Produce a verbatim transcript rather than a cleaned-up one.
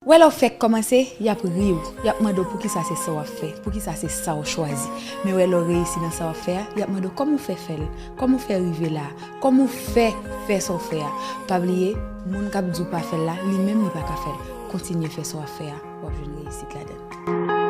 Wè lè w fèk kòmanse, y ap ri w, y ap mande w poukisa se sa w ap fè, poukisa se sa w chwazi. Men wè lè w reyisi nan sa w ap fè a, y ap mande w kòman w fè fè l, kòman w fè rive la, kòman w fè fè sa w fè a. Pa bliye, moun k ap di w pa fè l la, li menm li pa ka fè l. Kontinye fè sa w ap fè a, w ap jwenn reyisit ladan l.